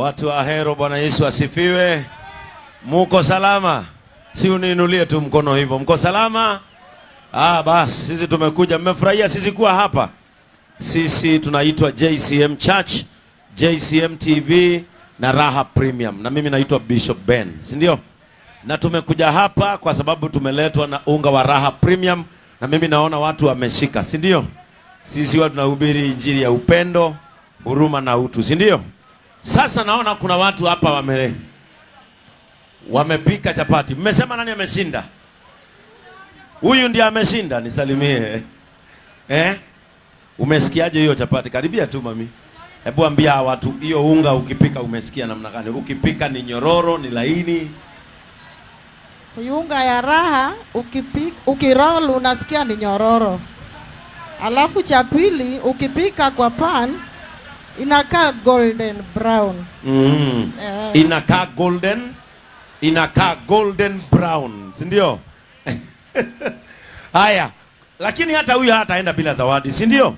Watu wa Ahero, Bwana Yesu asifiwe. Muko salama? Si uniinulie tu mkono hivyo. Mko salama? Ah, basi sisi tumekuja. Mmefurahia sisi kuwa hapa? Sisi tunaitwa JCM Church, JCM TV na Raha Premium, na mimi naitwa Bishop Ben, si ndio? Na tumekuja hapa kwa sababu tumeletwa na unga wa Raha Premium, na mimi naona watu wameshika, si ndio? Sisi huwa tunahubiri injili ya upendo, huruma na utu, si ndio? Sasa naona kuna watu hapa wamepika chapati. Mmesema nani ameshinda? Huyu ndiye ameshinda, nisalimie. Eh? Umesikiaje hiyo chapati? Karibia tu mami. Hebu ambia hawa watu hiyo unga ukipika umesikia namna gani? Ukipika ni nyororo, ni laini. Unga ya Raha ukipika, ukiroll unasikia ni nyororo. Alafu cha pili, ukipika kwa pan inakaa golden brown. Eh. Inakaa golden brown, si ndio? Haya, lakini hata huyu hataenda bila zawadi, si ndio?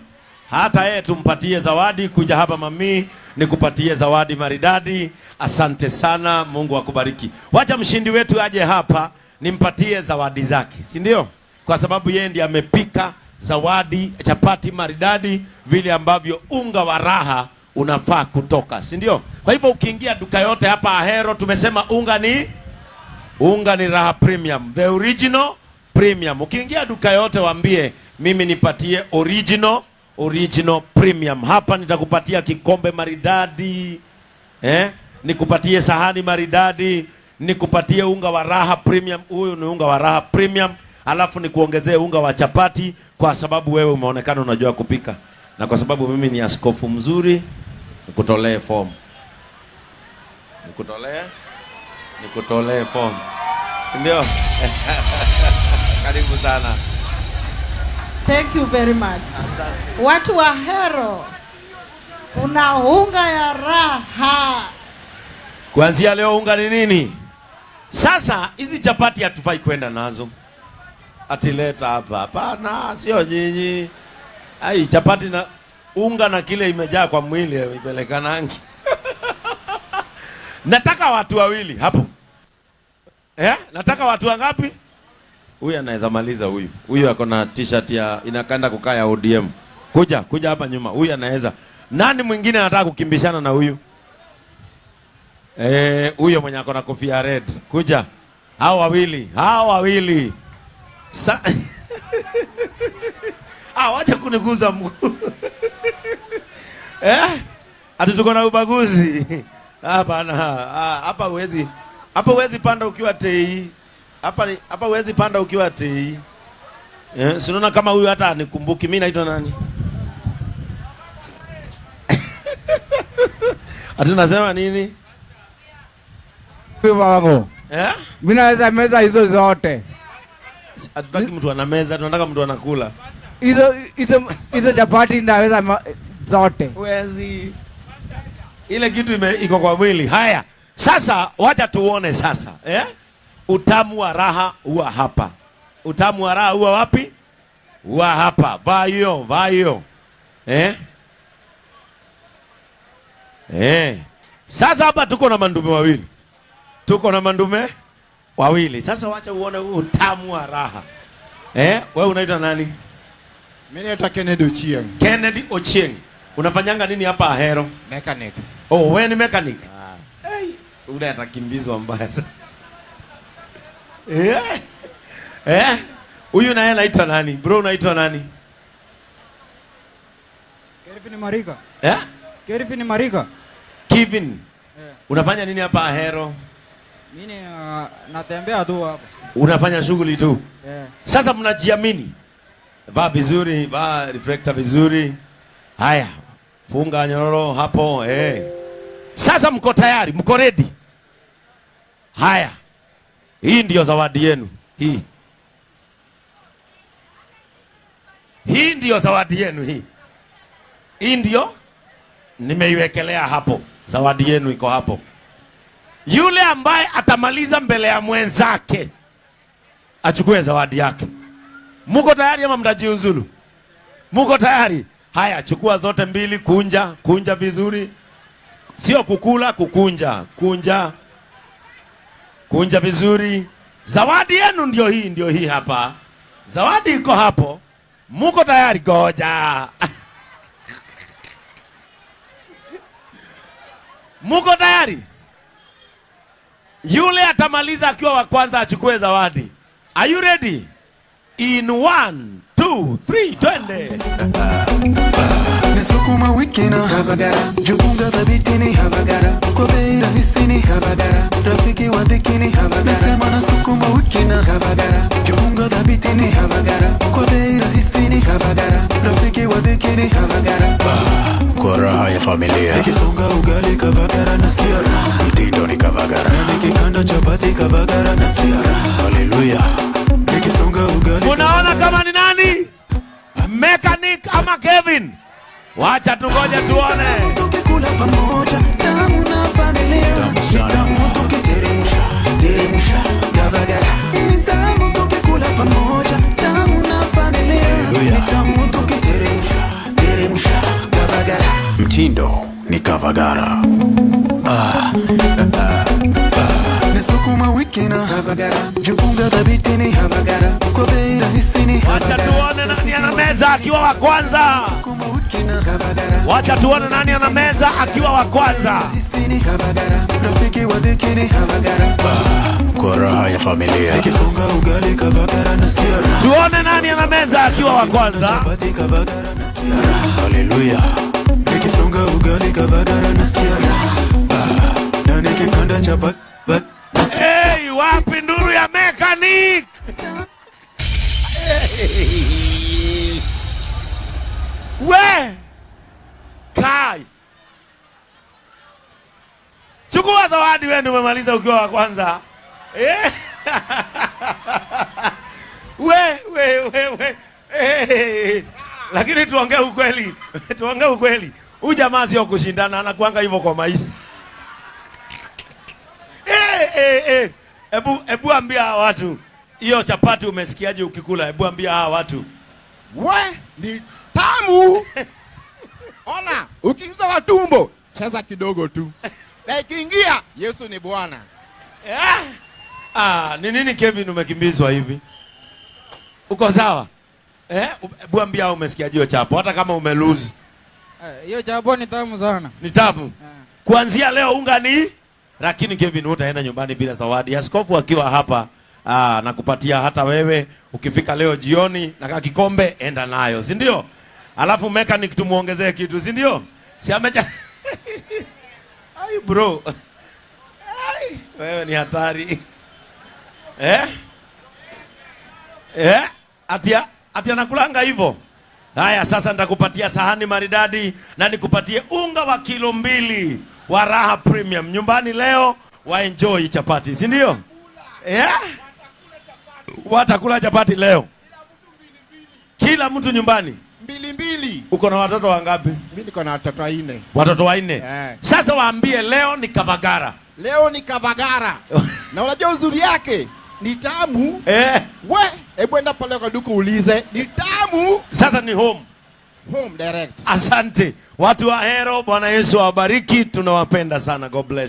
Hata yeye tumpatie zawadi. Kuja hapa mami, nikupatie zawadi maridadi. Asante sana, Mungu akubariki. Wacha mshindi wetu aje hapa nimpatie zawadi zake, si ndio? Kwa sababu yeye ndiye amepika zawadi chapati maridadi vile ambavyo unga wa Raha unafaa kutoka, si ndio? Kwa hivyo ukiingia duka yote hapa Ahero, tumesema unga ni Raha Premium, the original premium. Ukiingia duka yote waambie mimi nipatie original premium. Hapa nitakupatia kikombe maridadi, eh? Nikupatie sahani maridadi, nikupatie unga wa Raha Premium. Huyu ni unga wa Raha Premium, alafu nikuongezee unga wa chapati, kwa sababu wewe umeonekana unajua kupika, na kwa sababu mimi ni askofu mzuri, nikutolee fomu, nikutolee fomu, si ndio? Karibu sana. Thank you very much. Asante. Watu wa Ahero, kuna unga ya Raha. Kuanzia leo unga ni nini? Sasa hizi chapati hatufai kwenda nazo. Atileta hapa. Hapana, sio nyinyi. Ai, chapati na unga na kile imejaa kwa mwili ipelekanangi. Nataka watu wawili hapo. Eh? Nataka watu wangapi? Huyu anaweza maliza huyu. Huyu ako na T-shirt ya inakanda kukaa ya ODM. Kuja, kuja hapa nyuma. Huyu anaweza. Nani mwingine anataka kukimbishana na huyu? Eh, huyo mwenye ako na kofia red. Kuja. Hao wawili, hao wawili. Ah, wacha kuniguza mguu. Eh? Ati tuko na ubaguzi. Hapana. Ah, hapa huwezi. Hapa huwezi panda ukiwa tei. Hapa huwezi panda ukiwa tei. Eh, si unaona kama huyu hata anikumbuki. Mimi naitwa nani? Ati unasema nini? Babu. Eh? Mimi naweza meza hizo zote. Hatutaki mtu ana meza, tunataka mtu anakula. Hizo chapati naweza zote. Huwezi. Ile kitu iko kwa mwili. Haya. Sasa wacha tuone sasa, eh? Utamu wa Raha huwa hapa. Utamu wa Raha huwa wapi? Huwa hapa. Vaa hiyo, vaa hiyo. Eh? Eh. Sasa hapa tuko na mandume wawili. Tuko na mandume wawili. Sasa wacha uone huu utamu wa Raha. Eh? Wewe unaitwa nani? Mimi naitwa Kennedy Ochieng. Kennedy Ochieng. Unafanyanga nini hapa Ahero? Mechanic. Oh, wewe ni mechanic? Hey, ule atakimbizwa mbaya sana. Eh? Eh? Huyu naye anaitwa nani? Bro, unaitwa nani? Kelvin Mariga. Eh? Kelvin Mariga. Kevin. Eh. Unafanya nini hapa Ahero? Mimi natembea tu hapa. Unafanya shughuli tu. Eh. Sasa mnajiamini? Vaa vizuri, vaa reflector vizuri. Haya, funga nyororo hapo eh. Sasa mko tayari? Mko ready? Haya. Hii ndiyo zawadi yenu. Hii. Hii ndiyo zawadi yenu hii. Hii ndiyo nimeiwekelea hapo. Zawadi yenu iko hapo. Yule ambaye atamaliza mbele ya mwenzake achukue zawadi yake. Muko tayari ama mtajiuzulu? Muko tayari? Haya, chukua zote mbili, kunja, kunja vizuri. Sio kukula, kukunja. Kunja. Kunja vizuri. Zawadi yenu ndio hii hapa. Zawadi iko hapo. Muko tayari? Goja. Muko tayari? Yule atamaliza akiwa wa kwanza achukue zawadi. Are you ready? In 1, 2, 3, twende. Nisukuma wiki na Jukunga thabiti ni kwa bei rahisi ni rafiki wa dhiki ni. Nasema nasukuma wiki na Jukunga thabiti ni kwa bei rahisi ni rafiki wa dhiki ni. Kwa raha ya familia. Nikisonga ugali Kavagara nasikia raha. Mtindo ni Kavagara. Na nikikanda chapati Kavagara nasikia raha. Haleluya. Nikisonga ugali Unaona kama ni nani? Mechanic ama Kevin? Wacha tungoje tuone. Tukikula pamoja tamu na familia. Tamu sana. Ni tamu tukiteremsha, teremsha Kavagara. Ni tamu tukikula pamoja tamu na familia. Haleluya. Ni tamu tukiteremsha, teremsha Kavagara. Mtindo ni Kavagara. Nisukuma wiki na Jukunga thabiti ni kwa bei rahisi ni. Wacha tuone nani ana meza akiwa wa kwanza. Sukuma wiki na Wacha tuone nani ana meza akiwa wa kwanza. rahisi ni rafiki wa dhiki ni. Kwa raha ya familia. Nikisonga ugali Kavagara nasikia raha. Tuone nani ana meza akiwa wa kwanza. Chapati Kavagara nasikia raha. Haleluya. Nikisonga ugali Kavagara nasikia raha. Na nikikanda chapati Hey, wapi nduru ya mechanic? Hey. We Kai, chukua zawadi wewe, ndio umemaliza ukiwa wa kwanza. Eh. We we we we. Hey. Lakini tuongee ukweli, tuongee ukweli, huyu jamaa sio kushindana, anakuanga hivyo kwa maisha. Eh, eh, eh. Ebu ambia hawa watu hiyo chapati umesikiaje ukikula? Ebu ambia hawa watu. We ni tamu. Ona, ukiingiza kwa tumbo, cheza kidogo tu. Na ikiingia, Yesu ni Bwana. Eh? Ah, ni nini Kevin umekimbizwa hivi? Uko sawa? Eh? Ebu ambia hao umesikiaje hiyo chapo hata kama umelose. Hiyo chapo ni tamu sana. Ni tamu. Kuanzia leo unga ni, lakini Kevin hutaenda nyumbani bila zawadi. Askofu akiwa hapa nakupatia hata wewe ukifika leo jioni na kikombe enda nayo, si ndio? Alafu mechanic tumuongezee kitu, si ndio? Si amecha. Ai bro. Ai, wewe ni hatari. Eh? Eh? Ati anakulanga hivyo. Haya, sasa nitakupatia sahani maridadi na nikupatie unga wa kilo 2 wa Raha Premium. Nyumbani leo wa enjoy chapati, si ndio? Yeah? Watakula chapati leo. Kila mtu nyumbani. Mbili mbili. Uko na watoto wangapi? Mimi niko na watoto 4. Watoto 4. Eh. Sasa waambie leo ni Kavagara. Leo ni Kavagara. Na unajua uzuri yake ni tamu. We, hebu enda pale kwa duka uulize, ni tamu. Sasa ni home. Home direct. Asante. Watu wa Ahero, Bwana Yesu awabariki. Tunawapenda sana. God bless.